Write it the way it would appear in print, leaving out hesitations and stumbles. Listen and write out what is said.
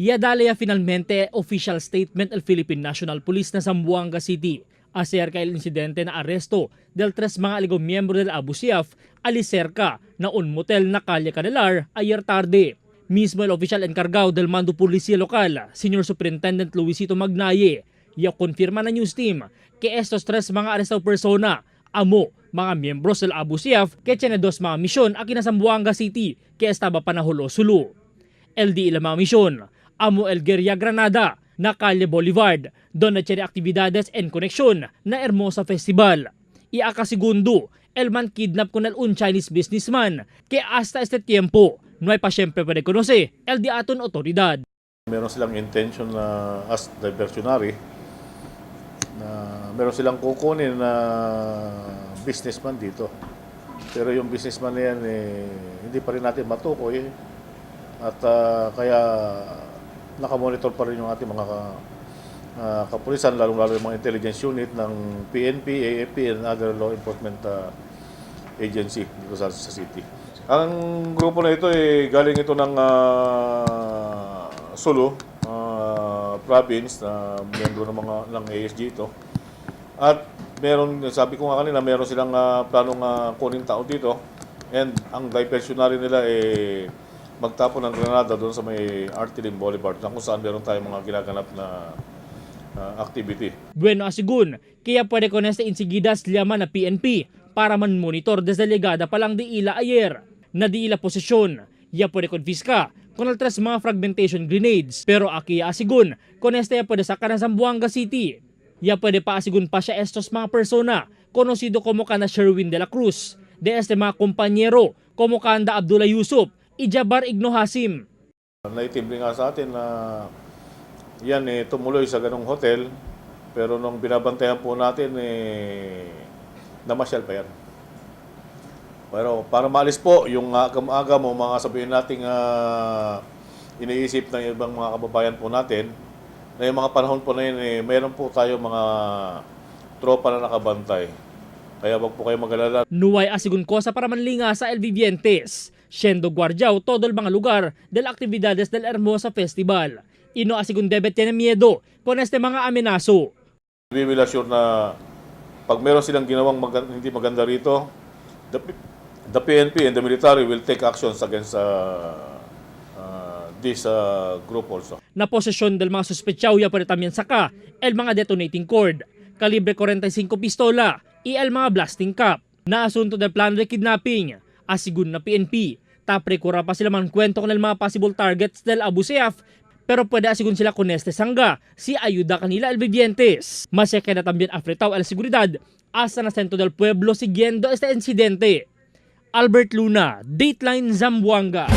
Ya dale ya finalmente official statement el Philippine National Police na Zamboanga City acerca el insidente na aresto del tres mga aligong miyembro del Abu Sayyaf ali cerca na un motel na Calle Canelar ayer tarde. Mismo el oficial encargado del mando policía local, Senior Superintendent Luisito Magnaye, ya confirma na news team que estos tres mga arestado persona amo mga miyembros del Abu Sayyaf que tiene dos mga misyon aquí na Zamboanga City que estaba panaholo Sulu. El di ila mga misyon, amo el Guerilla Granada na Calle Boulevard, donde tiene actividades en conexión na Hermosa Festival. Y acá segundo, el man kidnap con el un Chinese businessman que hasta este tiempo no hay pa siyempre puede conocer el di aton otoridad. Meron silang intention na as diversionary na meron silang kukunin na businessman dito. Pero yung businessman na yan eh, hindi pa rin natin matukoy at kaya nakamonitor pa rin yung ating mga kapulisan, lalong-lalo yung mga intelligence unit ng PNP, AFP, and other law enforcement agency dito sa city. Ang grupo na ito eh galing ito ng Sulu province na miyembro ng mga ng ASG ito. At meron, sabi ko nga kanina, meron silang planong kunin tao dito. And ang diversionary nila eh magtapon ng granada doon sa may Artilin Boulevard na kung saan meron tayong mga ginaganap na activity. Bueno asigun, kaya puede con este insigidas llama na PNP para man monitor desde llegada pa lang di ila ayer na di ila posisyon. Ya puede confisca con el tres mga fragmentation grenades. Pero aquí asigun, con este ya puede sacar na Zamboanga City. Ya puede pa asigun pa siya estos mga persona, conocido como kana Sherwin de la Cruz, de este mga compañero como kanda Abdullah Yusuf y Jabar Igno Hasim. Naitimbre nga sa atin na yan eh, tumuloy sa ganong hotel, pero nung binabantayan po natin eh, namasyal pa yan. Pero para maalis po yung agam-agam o mga sabihin nating iniisip ng ibang mga kababayan po natin, na yung mga panahon po na yun, eh, meron po tayo mga tropa na nakabantay. Kaya wag po kayo mag-alala. Nuway asigun cosa para manlinga sa El Vivientes, siendo guardiao todo el mga lugar del actividades del Hermosa Festival. Ino asigun debe tiene miedo con este mga amenazo. We will assure na pag meron silang ginawang hindi maganda rito, the PNP and the military will take actions against this group also. Na posesyon del mga suspetsaw ya puede también saka el mga detonating cord, kalibre 45 pistola y el mga blasting cap. Na asunto del plano de kidnapping, asigun na PNP, taprekura pa sila man kwento con el mga possible targets del Abu Sayyaf, pero puede asigun sila con este sangga si ayuda kanila el vivientes. Mas queda también afretado el seguridad hasta na centro del pueblo siguiendo este incidente. Albert Luna, Dateline Zamboanga.